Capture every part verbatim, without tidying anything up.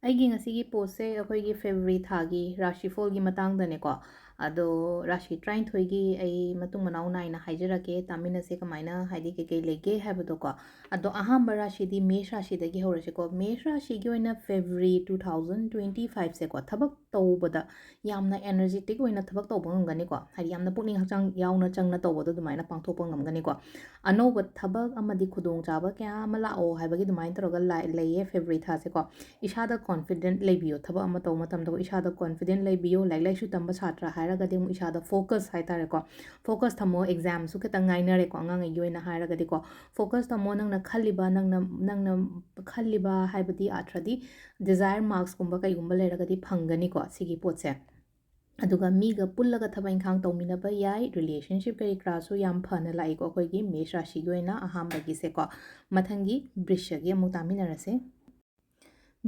ꯑꯩꯒꯤ ꯉꯁꯤꯒꯤ ꯄꯣꯁꯁꯦ ꯑꯩꯈꯣꯏꯒꯤ ꯐꯦꯕ꯭ꯔꯨꯋꯔꯤ ꯊꯥꯒꯤ ꯔꯥꯁꯤꯐꯣꯜꯒꯤ ꯃꯇꯥꯡꯗꯅꯦꯀꯣ꯫ ꯑꯗꯣ ꯔꯥꯁꯤ ꯇꯔꯥꯅꯤꯊꯣꯏꯒꯤ ꯑꯩ ꯃꯇꯨꯡ ꯃꯅꯥꯎ ꯅꯥꯏꯅ ꯍꯥꯏꯖꯔꯛꯀꯦ, ꯇꯥꯃꯤꯟꯅꯁꯦ ꯀꯃꯥꯏꯅ, ꯍꯥꯏꯗꯤ ꯀꯩꯀꯩ ꯂꯩꯒꯦ ꯍꯥꯏꯕꯗꯣꯀꯣ꯫ ꯑꯗꯣ ꯑꯍꯥꯟꯕ ꯔꯥꯁꯤꯗꯤ ꯃꯦꯁ ꯔꯥꯁꯤꯗꯒꯤ ꯍꯧꯔꯁꯤꯀꯣ꯫ ꯃꯦꯁ ꯔꯥꯁꯤꯒꯤ ꯑꯣꯏꯅ ꯐꯦꯕ꯭ꯔꯨꯋꯔꯤ ꯇꯨ ꯊꯥꯎꯖꯟ ꯇ꯭ꯋꯦꯟꯇꯤ ꯐꯥꯏꯚꯁꯦꯀꯣ, ꯊꯕꯛ ꯇꯧꯕꯗ ꯌꯥꯝꯅ ꯑꯦꯅꯔꯖꯦꯇꯤꯛ ꯑꯣꯏꯅ ꯊꯕꯛ ꯇꯧꯕ ꯉꯝꯒꯅꯤꯀꯣ, ꯍꯥꯏꯗꯤ ꯌꯥꯝꯅ ꯄꯨꯛꯅꯤꯡ ꯍꯛꯆꯥꯡ ꯌꯥꯎꯅ ꯆꯪꯅ ꯇꯧꯕꯗꯣ ꯑꯗꯨꯃꯥꯏꯅ ꯄꯥꯡꯊꯣꯛꯄ ꯉꯝꯒꯅꯤꯀꯣ꯫ ꯑꯅꯧꯕ ꯊꯕꯛ ꯑꯃꯗꯤ ꯈꯨꯗꯣꯡꯆꯥꯕ ꯀꯌꯥ ꯑꯃ ꯂꯥꯛꯑꯣ ꯍꯥꯏꯕꯒꯤ ꯑꯗꯨꯃꯥꯏꯅ ꯇꯧꯔꯒ ꯂꯥꯏ-, ꯂꯩꯌꯦ ꯐꯦꯕ꯭ꯔꯨꯋꯔꯤ ꯊꯥꯁꯦꯀꯣ꯫ ꯏꯁꯥꯗ ꯀꯣꯟꯐꯤꯗꯦꯟꯠ ꯂꯩꯕꯤꯌꯣ, ꯊꯕꯛ ꯑꯃ ꯇꯧꯕ ꯃꯇꯝꯗꯀꯣ ꯏꯁꯥꯗ ꯀꯣꯟꯐꯤꯗꯦꯟꯠ ꯂꯩꯕꯤꯌꯣ꯫ ꯂꯥꯏꯔꯤꯛ ꯂꯥꯏꯁꯨ ꯇꯝꯕ ꯁꯥꯇ꯭ꯔ ꯍꯥꯏꯔꯒꯗꯤ ꯑꯃꯨꯛ ꯏꯁꯥꯗ ꯐꯣꯀꯁ ꯍꯥꯏꯇꯥꯔꯦꯀꯣ, ꯐꯣꯀꯁ ꯊꯝꯃꯣ꯫ ꯑꯦꯛꯖꯥꯝꯁꯨ ꯈꯤꯇꯪ ꯉꯥꯏꯅꯔꯦꯀꯣ ꯑꯉꯥꯡꯉꯩꯒꯤ ꯑꯣꯏꯅ ꯍꯥꯏꯔꯒꯗꯤꯀꯣ꯫ ꯐꯣꯀꯁ ꯊꯝꯃꯣ, ꯅꯪꯅ ꯈꯜꯂꯤꯕ, ꯅꯪꯅ, ꯅꯪꯅ ꯈꯜꯂꯤꯕ ꯍꯥꯏꯕꯗꯤ ꯑꯥꯔꯊ꯭ꯔꯗꯤ ꯗꯤꯖꯥꯌꯔ ꯃꯥꯔꯛꯁꯀꯨꯝꯕ ꯀꯩꯒꯨꯝꯕ ꯂꯩꯔꯒꯗꯤ ꯐꯪꯒꯅꯤꯀꯣ ꯁꯤꯒꯤ ꯄꯣꯠꯁꯦ꯫ ꯑꯗꯨꯒ ꯃꯤꯒ ꯄꯨꯜꯂꯒ ꯊꯕꯛ ꯏꯪꯈꯥꯡ ꯇꯧꯃꯤꯟꯅꯕ ꯌꯥꯏ꯫ ꯔꯤꯂꯦꯁꯟꯁꯤꯞ ꯀꯔꯤ ꯀꯔꯥꯁꯨ ꯌꯥꯝ ꯐꯅ ꯂꯥꯛꯏꯀꯣ ꯑꯩꯈꯣꯏꯒꯤ ꯃꯦꯁ ꯔꯥꯁꯤꯒꯤ ꯑꯣꯏꯅ ꯑꯍꯥꯟꯕꯒꯤꯁꯦꯀꯣ꯫ ꯃꯊꯪꯒꯤ ꯕ꯭ꯔꯤꯁ꯭ꯌꯒꯤ ꯑꯃꯨꯛ ꯇꯥꯃꯤꯟꯅꯔꯁꯦ꯫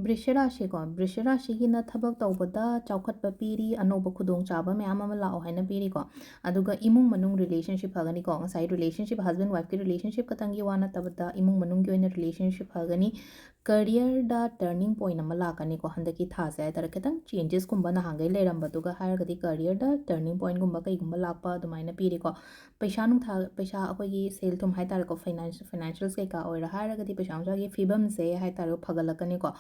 ꯕ꯭ꯔꯤꯁ꯭ꯌ ꯔꯥꯁꯤꯀꯣ, ꯕ꯭ꯔꯤꯁ꯭ꯌ ꯔꯥꯁꯤꯒꯤꯅ ꯊꯕꯛ ꯇꯧꯕꯗ ꯆꯥꯎꯈꯠꯄ ꯄꯤꯔꯤ, ꯑꯅꯧꯕ ꯈꯨꯗꯣꯡꯆꯥꯕ ꯃꯌꯥꯝ ꯑꯃ ꯂꯥꯛꯑꯣ ꯍꯥꯏꯅ ꯄꯤꯔꯤꯀꯣ꯫ ꯑꯗꯨꯒ ꯏꯃꯨꯡ ꯃꯅꯨꯡ ꯔꯤꯂꯦꯁꯟꯁꯤꯞ ꯐꯒꯅꯤꯀꯣ꯫ ꯉꯁꯥꯏ ꯔꯤꯂꯦꯁꯟꯁꯤꯞ, ꯍꯁꯕꯦꯟ ꯋꯥꯏꯐꯀꯤ ꯔꯤꯂꯦꯁꯟꯁꯤꯞ ꯈꯛꯇꯪꯒꯤ ꯋꯥ ꯅꯠꯇꯕꯗ ꯏꯃꯨꯡ ꯃꯅꯨꯡꯒꯤ ꯑꯣꯏꯅ ꯔꯤꯂꯦꯁꯟꯁꯤꯞ ꯐꯒꯅꯤ꯫ ꯀꯔꯤꯌꯔꯗ ꯇꯔꯅꯤꯡ ꯄꯣꯏꯟ ꯑꯃ ꯂꯥꯛꯀꯅꯤꯀꯣ ꯍꯟꯗꯛꯀꯤ ꯊꯥꯁꯦ ꯍꯥꯏꯇꯥꯔꯦ꯫ ꯈꯤꯇꯪ ꯆꯦꯟꯖꯦꯁꯀꯨꯝꯕ ꯅꯍꯥꯟꯈꯩ ꯂꯩꯔꯝꯕꯗꯨꯒ ꯍꯥꯏꯔꯒꯗꯤ ꯀꯔꯤꯌꯔꯗ ꯇꯔꯅꯤꯡ ꯄꯣꯏꯟꯒꯨꯝꯕ ꯀꯩꯒꯨꯝꯕ ꯂꯥꯛꯄ ꯑꯗꯨꯃꯥꯏꯅ ꯄꯤꯔꯤꯀꯣ꯫ ꯄꯩꯁꯥ ꯅꯨꯡꯊꯥ, ꯄꯩꯁꯥ ꯑꯩꯈꯣꯏꯒꯤ ꯁꯦꯜ ꯊꯨꯝ ꯍꯥꯏꯇꯥꯔꯦꯀꯣ, ꯐꯥꯏꯅꯥꯟꯁ-, ꯐꯥꯏꯅꯥꯟꯁꯤꯌꯦꯜꯁ ꯀꯩꯀꯥ ꯑꯣꯏꯔ ꯍꯥꯏꯔꯒꯗꯤ ꯄꯩꯁꯥ ꯅꯨꯡꯁꯥꯒꯤ ꯐꯤꯕꯝꯁꯦ ꯍꯥꯏꯇꯥꯔꯦ ꯐꯒꯠꯂꯛꯀꯅꯤꯀꯣ꯫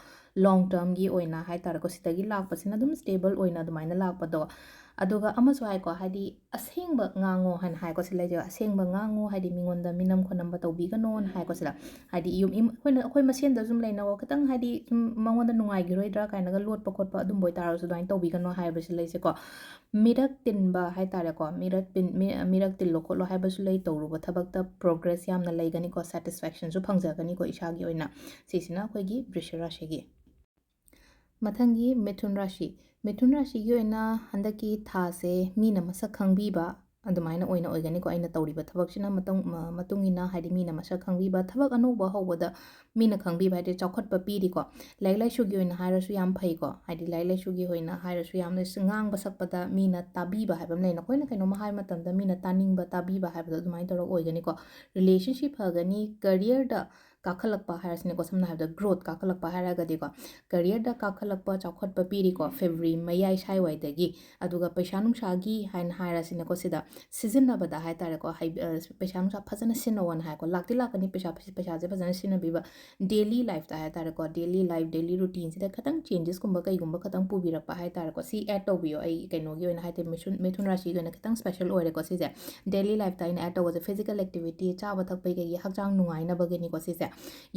ꯂꯣꯡ ꯇꯔꯝꯒꯤ ꯑꯣꯏꯅ ꯍꯥꯏꯇꯥꯔꯦꯀꯣ, ꯁꯤꯗꯒꯤ ꯂꯥꯛꯄꯁꯤꯅ ꯑꯗꯨꯝ ꯁ꯭ꯇꯦꯕꯜ ꯑꯣꯏꯅ ꯑꯗꯨꯃꯥꯏꯅ ꯂꯥꯛꯄꯗꯣ꯫ ꯑꯗꯨꯒ ꯑꯃꯁꯨ ꯍꯥꯏꯀꯣ, ꯍꯥꯏꯗꯤ ꯑꯁꯦꯡꯕ ꯉꯥꯡꯉꯣ ꯍꯥꯏꯅ ꯍꯥꯏꯀꯣ, ꯁꯤ ꯂꯩꯖꯦ, ꯑꯁꯦꯡꯕ ꯉꯥꯡꯉꯣ, ꯍꯥꯏꯗꯤ ꯃꯤꯉꯣꯟꯗ ꯃꯤꯅꯝ ꯈꯣꯟꯅꯝꯕ ꯇꯧꯕꯤꯒꯅꯣꯅ ꯍꯥꯏꯀꯣ ꯁꯤꯗ꯫ ꯍꯥꯏꯗꯤ ꯌꯨꯝ ꯏꯝ-, ꯑꯩꯈꯣꯏꯅ, ꯑꯩꯈꯣꯏ ꯃꯁꯦꯟꯗ ꯁꯨꯝ ꯂꯩꯅꯕ ꯈꯤꯇꯪ ꯍꯥꯏꯗꯤ ꯁꯨꯝ ꯃꯉꯣꯟꯗ ꯅꯨꯡꯉꯥꯏꯈꯤꯔꯣꯏꯗ꯭ꯔꯥ ꯀꯥꯏꯅꯒ ꯂꯣꯠꯄ ꯈꯣꯠꯄ ꯑꯗꯨꯝꯕ ꯑꯣꯏꯇꯥꯔꯒꯁꯨ ꯑꯗꯨꯃꯥꯏꯅ ꯇꯧꯕꯤꯒꯅꯣ ꯍꯥꯏꯕꯁꯤ ꯂꯩꯁꯦꯀꯣ꯫ ꯃꯤꯔꯛ ꯇꯤꯟꯕ ꯍꯥꯏꯇꯥꯔꯦꯀꯣ, ꯃꯤꯔꯛ ꯇꯤꯟ-, ꯃꯤ-, ꯃꯤꯔꯛ ꯇꯤꯜꯂꯣ ꯈꯣꯠꯂꯣ ꯍꯥꯏꯕꯁꯨ ꯂꯩ, ꯇꯧꯔꯨꯕ ꯊꯕꯛꯇ ꯄ꯭ꯔꯣꯒ꯭ꯔꯦꯁ ꯌꯥꯝꯅ ꯂꯩꯒꯅꯤꯀꯣ, ꯁꯦꯇꯤꯁꯐꯦꯛꯁꯟꯁꯨ ꯐꯪꯖꯒꯅꯤꯀꯣ ꯏꯁꯥꯒꯤ ꯑꯣꯏꯅ꯫ ꯁꯤꯁꯤꯅ ꯑꯩꯈꯣꯏꯒꯤ ꯕ꯭ꯔꯤꯁ꯭ꯌ ꯔꯥꯁꯤꯒꯤ꯫ ꯃꯊꯪꯒꯤ ꯃꯤꯊꯨꯟ ꯔꯥꯁꯤ꯫ ꯃꯤꯊꯨꯟ ꯔꯥꯁꯤꯒꯤ ꯑꯣꯏꯅ ꯍꯟꯗꯛꯀꯤ ꯊꯥꯁꯦ ꯃꯤꯅ ꯃꯁꯛ ꯈꯪꯕꯤꯕ ꯑꯗꯨꯃꯥꯏꯅ ꯑꯣꯏꯅ ꯑꯣꯏꯒꯅꯤꯀꯣ꯫ ꯑꯩꯅ ꯇꯧꯔꯤꯕ ꯊꯕꯛꯁꯤꯅ ꯃꯇꯨꯡ-, ꯃ-, ꯃꯇꯨꯡ ꯏꯟꯅ ꯍꯥꯏꯗꯤ ꯃꯤꯅ ꯃꯁꯛ ꯈꯪꯕꯤꯕ, ꯊꯕꯛ ꯑꯅꯧꯕ ꯍꯧꯕꯗ ꯃꯤꯅ ꯈꯪꯕꯤꯕ ꯍꯥꯏꯗꯤ ꯆꯥꯎꯈꯠꯄ ꯄꯤꯔꯤꯀꯣ꯫ ꯂꯥꯏꯔꯤꯛ ꯂꯥꯏꯁꯨꯒꯤ ꯑꯣꯏꯅ ꯍꯥꯏꯔꯁꯨ ꯌꯥꯝ ꯐꯩꯀꯣ꯫ ꯍꯥꯏꯗꯤ ꯂꯥꯏꯔꯤꯛ ꯂꯥꯏꯁꯨꯒꯤ ꯑꯣꯏꯅ ꯍꯥꯏꯔꯁꯨ ꯌꯥꯝꯅ ꯁ-, ꯉꯥꯡꯕ ꯁꯛꯄꯗ ꯃꯤꯅ ꯇꯥꯕꯤꯕ ꯍꯥꯏꯕ ꯑꯃ ꯂꯩ꯫ ꯅꯈꯣꯏꯅ ꯀꯩꯅꯣꯝꯃ ꯍꯥꯏꯕ ꯃꯇꯝꯗ ꯃꯤꯅ ꯇꯥꯅꯤꯡꯕ, ꯇꯥꯕꯤꯕ ꯍꯥꯏꯕꯗꯣ ꯑꯗꯨꯃꯥꯏꯅ ꯇꯧꯔꯒ ꯑꯣꯏꯒꯅꯤꯀꯣ꯫ ꯔꯤꯂꯦꯁꯟꯁꯤꯞ ꯐꯒꯅꯤ, ꯀꯔꯤꯌꯔꯗ ꯀꯥꯈꯠꯂꯛꯄ ꯍꯥꯏꯔꯁꯤꯅꯦꯀꯣ, ꯁꯝꯅ ꯍꯥꯏꯔꯕꯗ growth ꯀꯥꯈꯠꯂꯛꯄ ꯍꯥꯏꯔꯒꯗꯤꯀꯣ, careerꯗ ꯀꯥꯈꯠꯂꯛꯄ, ꯆꯥꯎꯈꯠꯄ ꯄꯤꯔꯤꯀꯣ February ꯃꯌꯥꯏ ꯁ꯭ꯋꯥꯏꯋꯥꯏꯗꯒꯤ꯫ ꯑꯗꯨꯒ ꯄꯩꯁꯥ ꯅꯨꯡꯁꯥꯒꯤ ꯍꯥꯏꯅ ꯍꯥꯏꯔꯁꯤꯅꯦꯀꯣ, ꯁꯤꯗ ꯁꯤꯖꯤꯟꯅꯕꯗ ꯍꯥꯏ ꯇꯥꯔꯦꯀꯣ, ꯍꯥꯏ-, ꯑ, ꯄꯩꯁꯥ ꯅꯨꯡꯁꯥ ꯐꯖꯅ ꯁꯤꯖꯤꯟꯅꯧꯑꯅ ꯍꯥꯏꯀꯣ꯫ ꯂꯥꯛꯇꯤ ꯂꯥꯛꯀꯅꯤ ꯄꯩꯁꯥ, ꯄꯩꯁꯥꯁꯦ ꯐꯖꯅ ꯁꯤꯖꯤꯟꯅꯕꯤꯕ꯫ Daily lifeꯇ ꯍꯥꯏ ꯇꯥꯔꯦꯀꯣ, daily life, daily routineꯁꯤꯗ ꯈꯤꯇꯪ changesꯀꯨꯝꯕ ꯀꯩꯒꯨꯝꯕ ꯈꯤꯇꯪ ꯄꯨꯕꯤꯔꯛꯄ ꯍꯥꯏ ꯇꯥꯔꯦꯀꯣ꯫ ꯁꯤ add ꯇꯧꯕꯤꯌꯣ, ꯑꯩ ꯀꯩꯅꯣꯒꯤ ꯑꯣꯏꯅ ꯍꯥꯏꯗꯤ ꯃꯤꯊꯨꯟ, ꯃꯤꯊꯨꯟ ꯔꯥꯁꯤꯒꯤ ꯑꯣꯏꯅ ꯈꯤꯇꯪ special ꯑꯣꯏꯔꯦꯀꯣ ꯁꯤꯁꯦ꯫ Daily lifeꯇ ꯑꯩꯅ add ꯇꯧꯕꯁꯦ physical activity, ꯆꯥꯕ ꯊꯛꯄꯒꯤ ꯀꯩꯒꯤ ꯍꯛꯆꯥꯡ ꯅꯨꯡꯉꯥꯏꯅꯕꯒꯤꯅꯤꯀꯣ ꯁꯤꯁꯦ꯫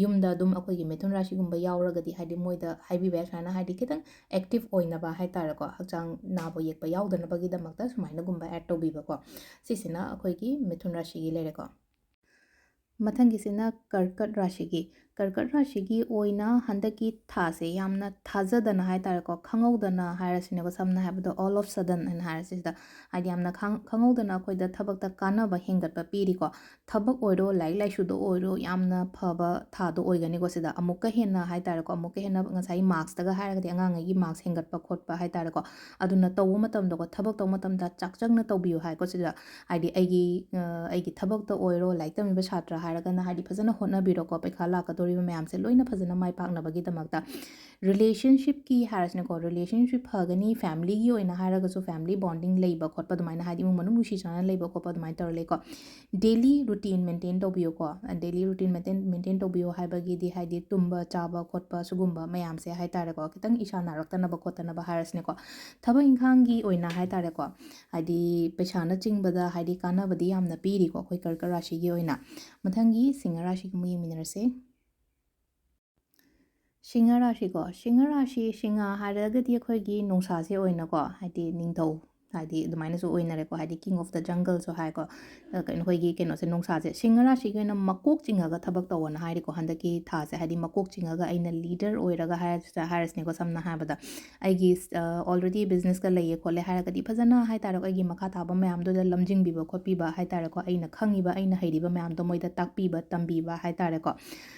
ꯌꯨꯝꯗ ꯑꯗꯨꯝ ꯑꯩꯈꯣꯏꯒꯤ ꯃꯤꯊꯨꯟ ꯔꯥꯁꯤꯒꯨꯝꯕ ꯌꯥꯎꯔꯒꯗꯤ ꯍꯥꯏꯗꯤ ꯃꯣꯏꯗ ꯍꯥꯏꯕꯤꯕ ꯌꯥꯏ ꯁꯨꯃꯥꯏꯅ, ꯍꯥꯏꯗꯤ ꯈꯤꯇꯪ active ꯑꯣꯏꯅꯕ ꯍꯥꯏ ꯇꯥꯔꯦꯀꯣ, ꯍꯛꯆꯥꯡ ꯅꯥꯕ ꯌꯦꯛꯄ ꯌꯥꯎꯗꯅꯕꯒꯤꯗꯃꯛꯇ ꯁꯨꯃꯥꯏꯅꯒꯨꯝꯕ add ꯇꯧꯕꯤꯕꯀꯣ꯫ ꯁꯤꯁꯤꯅ ꯑꯩꯈꯣꯏꯒꯤ ꯃꯤꯊꯨꯟ ꯔꯥꯁꯤꯒꯤ ꯂꯩꯔꯦꯀꯣ꯫ ꯃꯊꯪꯒꯤꯁꯤꯅ ꯀꯔꯀꯠ ꯔꯥꯁꯤꯒꯤ꯫ ꯀꯔꯀꯠ ꯔꯥꯁꯤꯒꯤ ꯑꯣꯏꯅ ꯍꯟꯗꯛꯀꯤ ꯊꯥꯁꯦ ꯌꯥꯝꯅ ꯊꯥꯖꯗꯅ ꯍꯥꯏ ꯇꯥꯔꯦꯀꯣ, ꯈꯪꯍꯧꯗꯅ ꯍꯥꯏꯔꯁꯤꯅꯦꯀꯣ, ꯁꯝꯅ ꯍꯥꯏꯔꯕꯗ all of sudden ꯍꯥꯏꯅ ꯍꯥꯏꯔꯁꯤ ꯁꯤꯗ, ꯍꯥꯏꯗꯤ ꯌꯥꯝꯅ ꯈꯪ-, ꯈꯪꯍꯧꯗꯅ ꯑꯩꯈꯣꯏꯗ ꯊꯕꯛꯇ ꯀꯥꯟꯅꯕ ꯍꯦꯟꯒꯠꯄ ꯄꯤꯔꯤꯀꯣ꯫ ꯊꯕꯛ ꯑꯣꯏꯔꯣ, ꯂꯥꯏꯔꯤꯛ ꯂꯥꯏꯁꯨꯗ ꯑꯣꯏꯔꯣ, ꯌꯥꯝꯅ ꯐꯕ ꯊꯥꯗꯣ ꯑꯣꯏꯒꯅꯤꯀꯣ ꯁꯤꯗ꯫ ꯑꯃꯨꯛꯀ ꯍꯦꯟꯅ ꯍꯥꯏ ꯇꯥꯔꯦꯀꯣ, ꯑꯃꯨꯛꯀ ꯍꯦꯟꯅ ꯉꯁꯥꯏꯒꯤ marksꯇꯒ ꯍꯥꯏꯔꯒꯗꯤ ꯑꯉꯥꯡꯉꯩꯒꯤ marks ꯍꯦꯟꯒꯠꯄ ꯈꯣꯠꯄ ꯍꯥꯏ ꯇꯥꯔꯦꯀꯣ, ꯑꯗꯨꯅ ꯇꯧꯕ ꯃꯇꯝꯗꯀꯣ, ꯊꯕꯛ ꯇꯧꯕ ꯃꯇꯝꯗ ꯆꯥꯛꯆꯪꯅ ꯇꯧꯕꯤꯌꯨ ꯍꯥꯏꯀꯣ ꯁꯤꯗ꯫ ꯍꯥꯏꯗꯤ ꯑꯩꯒꯤ, ꯑ, ꯑꯩꯒꯤ ꯊꯕꯛꯇ ꯑꯣꯏꯔꯣ, ꯂꯥꯏꯔꯤꯛ ꯇꯝꯃꯤꯕ ꯁꯥꯇ꯭ꯔ ꯍꯥꯏꯔꯒꯅ ꯍꯥꯏꯗꯤ ꯐꯖꯅ ꯍꯣꯠꯅꯕꯤꯔꯣꯀꯣ, ꯄꯩꯈꯥ ꯂꯥꯛꯀꯗꯧꯔꯤꯕ ꯃꯌꯥꯝꯁꯦ ꯂꯣꯏꯅ ꯐꯖꯅ ꯃꯥꯏ ꯄꯥꯛꯅꯕꯒꯤꯗꯃꯛꯇ꯫ Relationshipꯀꯤ ꯍꯥꯏꯔꯁꯤꯅꯦꯀꯣ, relationship ꯐꯒꯅꯤ, familyꯒꯤ ꯑꯣꯏꯅ ꯍꯥꯏꯔꯒꯁꯨ family bonding ꯂꯩꯕ ꯈꯣꯠꯄ ꯑꯗꯨꯃꯥꯏꯅ, ꯍꯥꯏꯗꯤ ꯏꯃꯨꯡ ꯃꯅꯨꯡ ꯅꯨꯡꯁꯤ ꯆꯥꯟꯅꯅ ꯂꯩꯕ ꯈꯣꯠꯄ ꯑꯗꯨꯃꯥꯏꯅ ꯇꯧꯔ ꯂꯩꯀꯣ꯫ Daily routine maintain ꯇꯧꯕꯤꯌꯨꯀꯣ, daily routine maintain, maintain ꯇꯧꯕꯤꯌꯨ ꯍꯥꯏꯕꯒꯤꯗꯤ ꯍꯥꯏꯗꯤ ꯇꯨꯝꯕ, ꯆꯥꯕ ꯈꯣꯠꯄ ꯁꯤꯒꯨꯝꯕ ꯃꯌꯥꯝꯁꯦ ꯍꯥꯏ ꯇꯥꯔꯦꯀꯣ, ꯈꯤꯇꯪ ꯏꯁꯥ ꯅꯥꯔꯛꯇꯅꯕ ꯈꯣꯠꯇꯅꯕ ꯍꯥꯏꯔꯁꯤꯅꯦꯀꯣ꯫ ꯊꯕꯛ ꯏꯪꯈꯥꯡꯒꯤ ꯑꯣꯏꯅ ꯍꯥꯏ ꯇꯥꯔꯦꯀꯣ, ꯍꯥꯏꯗꯤ ꯄꯩꯁꯥꯅꯆꯤꯡꯕꯗ ꯍꯥꯏꯗꯤ ꯀꯥꯟꯅꯕꯗꯤ ꯌꯥꯝꯅ ꯄꯤꯔꯤꯀꯣ ꯑꯩꯈꯣꯏ ꯀꯔꯀꯠ ꯔꯥꯁꯤꯒꯤ ꯑꯣꯏꯅ꯫ ꯃꯊꯪꯒꯤ ꯁꯤꯡꯍ ꯔꯥꯁꯤꯒꯤ ꯑꯃꯨꯛ ꯌꯦꯡꯃꯤꯟꯅꯔꯁꯦ꯫ ꯁꯤꯡꯍ ꯔꯥꯁꯤꯀꯣ, ꯁꯤꯡꯍ ꯔꯥꯁꯤ, ꯁꯤꯡꯍ ꯍꯥꯏꯔꯒꯗꯤ ꯑꯩꯈꯣꯏꯒꯤ ꯅꯣꯡꯁꯥꯁꯦ ꯑꯣꯏꯅꯀꯣ, ꯍꯥꯏꯗꯤ ꯅꯤꯡꯊꯧ, ꯍꯥꯏꯗꯤ ꯑꯗꯨꯃꯥꯏꯅꯁꯨ ꯑꯣꯏꯅꯔꯦꯀꯣ, ꯍꯥꯏꯗꯤ king of the jungleꯁꯨ ꯍꯥꯏꯀꯣ꯫ ꯑ, ꯀꯩꯅꯣ, ꯑꯩꯈꯣꯏꯒꯤ ꯀꯩꯅꯣꯁꯦ, ꯅꯣꯡꯁꯥꯁꯦ, ꯁꯤꯡꯍ ꯔꯥꯁꯤꯒꯤ ꯑꯣꯏꯅ ꯃꯀꯣꯛ ꯆꯤꯡꯉꯒ ꯊꯕꯛ ꯇꯧꯋꯣꯅ ꯍꯥꯏꯔꯤꯀꯣ ꯍꯟꯗꯛꯀꯤ ꯊꯥꯁꯦ, ꯍꯥꯏꯗꯤ ꯃꯀꯣꯛ ꯆꯤꯡꯉꯒ ꯑꯩꯅ leader ꯑꯣꯏꯔꯒ ꯍꯥꯏꯔꯁ-, ꯍꯥꯏꯔꯁꯤꯅꯦꯀꯣ, ꯁꯝꯅ ꯍꯥꯏꯔꯕꯗ ꯑꯩꯒꯤ, ꯑ, already businessꯀ ꯂꯩꯌꯦ ꯈꯣꯠꯂꯦ ꯍꯥꯏꯔꯒꯗꯤ ꯐꯖꯅ ꯍꯥꯏ ꯇꯥꯔꯦꯀꯣ, ꯑꯩꯒꯤ ꯃꯈꯥ ꯊꯥꯕ ꯃꯌꯥꯝꯗꯨꯗ ꯂꯝꯖꯤꯡꯕꯤꯕ ꯈꯣꯠꯄꯤꯕ ꯍꯥꯏ ꯇꯥꯔꯦꯀꯣ, ꯑꯩꯅ ꯈꯪꯉꯤꯕ, ꯑꯩꯅ ꯍꯩꯔꯤꯕ ꯃꯌꯥꯝꯗꯣ ꯃꯣꯏꯗ ꯇꯥꯛꯄꯤꯕ ꯇꯝꯕꯤꯕ ꯍꯥꯏ ꯇꯥꯔꯦꯀꯣ꯫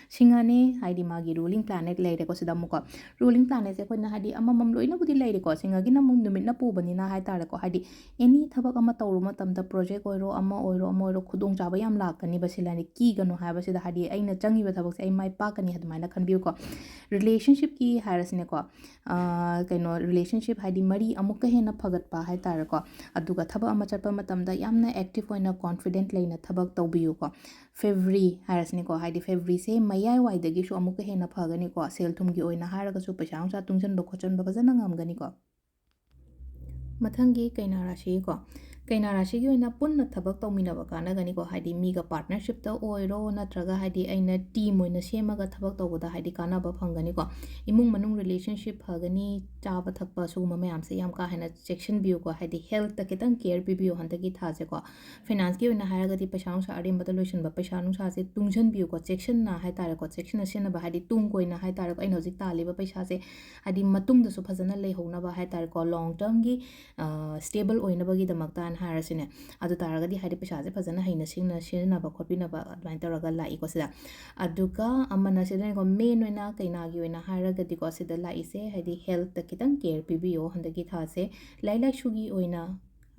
ꯁꯤꯡꯍꯅꯤ, ꯍꯥꯏꯗꯤ ꯃꯥꯒꯤ ruling planet ꯂꯩꯔꯦꯀꯣ ꯁꯤꯗ ꯑꯃꯨꯛꯀꯣ꯫ Ruling planetꯁꯦ ꯑꯩꯈꯣꯏꯅ ꯍꯥꯏꯗꯤ ꯑꯃꯃꯝ ꯂꯣꯏꯅꯕꯨꯗꯤ ꯂꯩꯔꯦꯀꯣ, ꯁꯤꯡꯍꯒꯤꯅ ꯑꯃꯨꯛ ꯅꯨꯃꯤꯠꯅ ꯄꯨꯕꯅꯤꯅ ꯍꯥꯏ ꯇꯥꯔꯦꯀꯣ, ꯍꯥꯏꯗꯤ ꯑꯦꯅꯤ ꯊꯕꯛ ꯑꯃ ꯇꯧꯔꯨ ꯃꯇꯝꯗ, ꯄ꯭ꯔꯣꯖꯦꯛ ꯑꯣꯏꯔꯣ, ꯑꯃ ꯑꯣꯏꯔꯣ, ꯑꯃ ꯑꯣꯏꯔꯣ, ꯈꯨꯗꯣꯡꯆꯥꯕ ꯌꯥꯝ ꯂꯥꯛꯀꯅꯤꯕ꯫ ꯁꯤ ꯂꯥꯏꯟꯗ ꯀꯤꯒꯅꯨ ꯍꯥꯏꯕꯁꯤꯗ, ꯍꯥꯏꯗꯤ ꯑꯩꯅ ꯆꯪꯉꯤꯕ ꯊꯕꯛꯁꯦ ꯑꯩ ꯃꯥꯏ ꯄꯥꯛꯀꯅꯤ ꯑꯗꯨꯃꯥꯏꯅ ꯈꯟꯕꯤꯌꯨꯀꯣ꯫ ꯔꯤꯂꯦꯁꯟꯁꯤꯞꯀꯤ ꯍꯥꯏꯔꯁꯤꯅꯦꯀꯣ, ꯀꯩꯅꯣ, ꯔꯤꯂꯦꯁꯟꯁꯤꯞ ꯍꯥꯏꯗꯤ ꯃꯔꯤ ꯑꯃꯨꯛꯀ ꯍꯦꯟꯅ ꯐꯒꯠꯄ ꯍꯥꯏ ꯇꯥꯔꯦꯀꯣ꯫ ꯑꯗꯨꯒ ꯊꯕꯛ ꯑꯃ ꯆꯠꯄ ꯃꯇꯝꯗ ꯌꯥꯝꯅ ꯑꯦꯛꯇꯤꯞ ꯑꯣꯏꯅ, ꯀꯣꯟꯐꯤꯗꯦꯟꯠ ꯂꯩꯅ ꯊꯕꯛ ꯇꯧꯕꯤꯌꯨꯀꯣ꯫ ꯐꯦꯕ꯭ꯔꯤ ꯍꯥꯏꯔꯁꯤꯅꯦꯀꯣ, ꯍꯥꯏꯗꯤ ꯐꯦꯕ꯭ꯔꯤꯁꯦ ꯃꯌꯥꯏꯋꯥꯏꯗꯒꯤꯁꯨ ꯑꯃꯨꯛꯀ ꯍꯦꯟꯅ ꯐꯒꯅꯤꯀꯣ꯫ ꯁꯦꯜ ꯊꯨꯝꯒꯤ ꯑꯣꯏꯅ ꯍꯥꯏꯔꯒꯁꯨ ꯄꯩꯁꯥ ꯅꯨꯡꯁꯥ ꯇꯨꯡꯁꯤꯟꯕ ꯈꯣꯠꯆꯟꯕ ꯐꯖꯅ ꯉꯝꯒꯅꯤꯀꯣ꯫ ꯃꯊꯪꯒꯤ ꯀꯩꯅꯥ ꯔꯥꯁꯤꯀꯣ꯫ ꯀꯩꯅꯥ ꯔꯥꯁꯤꯒꯤ ꯑꯣꯏꯅ ꯄꯨꯟꯅ ꯊꯕꯛ ꯇꯧꯃꯤꯟꯅꯕ ꯀꯥꯟꯅꯒꯅꯤꯀꯣ꯫ ꯍꯥꯏꯗꯤ ꯃꯤꯒ ꯄꯥꯔꯠꯅꯔꯁꯤꯞꯇ ꯑꯣꯏꯔꯣ, ꯅꯠꯇ꯭ꯔꯒ ꯍꯥꯏꯗꯤ ꯑꯩꯅ ꯇꯤꯝ ꯑꯣꯏꯅ ꯁꯦꯝꯃꯒ ꯊꯕꯛ ꯇꯧꯕꯗ ꯍꯥꯏꯗꯤ ꯀꯥꯟꯅꯕ ꯐꯪꯒꯅꯤꯀꯣ꯫ ꯏꯃꯨꯡ ꯃꯅꯨꯡ ꯔꯤꯂꯦꯁꯟꯁꯤꯞ ꯐꯒꯅꯤ, ꯆꯥꯕ ꯊꯛꯄ ꯁꯤꯒꯨꯝꯕ ꯃꯌꯥꯝꯁꯦ ꯌꯥꯝ ꯀꯥ ꯍꯦꯟꯅ ꯆꯦꯛꯁꯤꯟꯕꯤꯌꯨꯀꯣ꯫ ꯍꯥꯏꯗꯤ ꯍꯦꯜꯠꯇ ꯈꯤꯇꯪ ꯀꯦꯌꯔ ꯄꯤꯕꯤꯌꯨ ꯍꯟꯗꯛꯀꯤ ꯊꯥꯁꯦꯀꯣ꯫ ꯐꯥꯏꯅꯥꯟꯁꯀꯤ ꯑꯣꯏꯅ ꯍꯥꯏꯔꯒꯗꯤ ꯄꯩꯁꯥ ꯅꯨꯡꯁꯥ ꯑꯔꯦꯝꯕꯗ ꯂꯣꯏꯁꯤꯟꯕ, ꯄꯩꯁꯥ ꯅꯨꯡꯁꯥꯁꯦ ꯇꯨꯡꯁꯤꯟꯕꯤꯌꯨꯀꯣ꯫ ꯆꯦꯛꯁꯤꯟꯅ ꯍꯥꯏ ꯇꯥꯔꯦꯀꯣ, ꯆꯦꯛꯁꯤꯟꯅ ꯁꯤꯖꯤꯟꯅꯕ, ꯍꯥꯏꯗꯤ ꯇꯨꯡ ꯀꯣꯏꯅ ꯍꯥꯏ ꯇꯥꯔꯦꯀꯣ, ꯑꯩꯅ ꯍꯧꯖꯤꯛ ꯇꯥꯜꯂꯤꯕ ꯄꯩꯁꯥꯁꯦ ꯍꯥꯏꯗꯤ ꯃꯇꯨꯡꯗꯁꯨ ꯐꯖꯅ ꯂꯩꯍꯧꯅꯕ ꯍꯥꯏ ꯇꯥꯔꯦꯀꯣ, ꯂꯣꯡ ꯇꯔꯝꯒꯤ ꯁ꯭ꯇꯦꯕꯜ ꯑꯣꯏꯅꯕꯒꯤꯗꯃꯛꯇꯅ ꯍꯥꯏꯔꯁꯤꯅꯦ꯫ ꯑꯗꯨ ꯇꯥꯔꯒꯗꯤ ꯍꯥꯏꯗꯤ ꯄꯩꯁꯥꯁꯦ ꯐꯖꯅ ꯍꯩꯅ ꯁꯤꯡꯅ ꯁꯤꯖꯤꯟꯅꯕ ꯈꯣꯠꯄꯤꯅꯕ ꯑꯗꯨꯃꯥꯏꯅ ꯇꯧꯔꯒ ꯂꯥꯛꯏꯀꯣ ꯁꯤꯗ꯫ ꯑꯗꯨꯒ ꯑꯃꯅ ꯁꯤꯗꯅꯦꯀꯣ, ꯃꯦꯟ ꯑꯣꯏꯅ ꯀꯩꯅꯥꯒꯤ ꯑꯣꯏꯅ ꯍꯥꯏꯔꯒꯗꯤꯀꯣ, ꯁꯤꯗ ꯂꯥꯛꯏꯁꯦ ꯍꯥꯏꯗꯤ ꯍꯦꯜꯠꯇ ꯈꯤꯇꯪ ꯀꯦꯌꯔ ꯄꯤꯕꯤꯌꯣ ꯍꯟꯗꯛꯀꯤ ꯊꯥꯁꯦ꯫ ꯂꯥꯏꯔꯤꯛ ꯂꯥꯏꯁꯨꯒꯤ ꯑꯣꯏꯅ